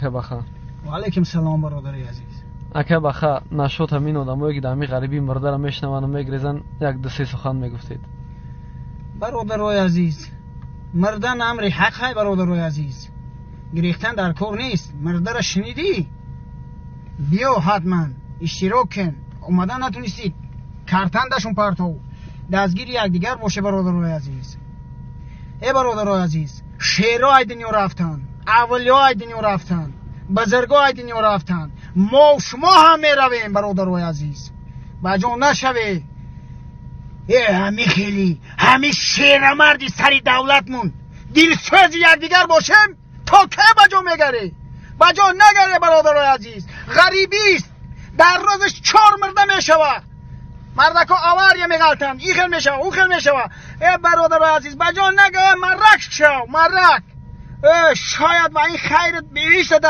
Ака Баха. Ва алайкум салом, бародари азиз. Ака Баха, нашод ҳамин одамое, ки дар ҳамин ғарибӣ мурдара мешунаванду мегрезанд, як ду се сухан мегуфтед. Бародарои азиз, мурдан амри ҳақ ҳай. Бародарои азиз, гирехтан дар кор нест. Мурдара шунидӣ, биё, ҳатман иштирок кун. Омадан натунистӣ, картандашон партов. Дастгири якдигар боше, бародарои азиз. Э, бародарои азиз, шеро ай дунё рафтанд, авлиё ай дунё рафтанд, бузурго ай дунё рафтанд, мо шумо ҳам меравем. Бародарои азиз, ба ҷон нашаве. Э, ҳами хели ҳами шерамарди сари давлатмун, дилсӯзи якдигар бошем. То ке ба ҷо мегарӣ? Ба ҷо нагаре, бародарои азиз. Ғарибист, дар рӯзаш чор мурда мешавад. Мардако авария меғалтанд, ин хел мешава, ӯ хел мешава. Э, бародарои азиз, ба ҷо нага, марак шав, марак. Э, шояд ба ин хайрат биҳишта.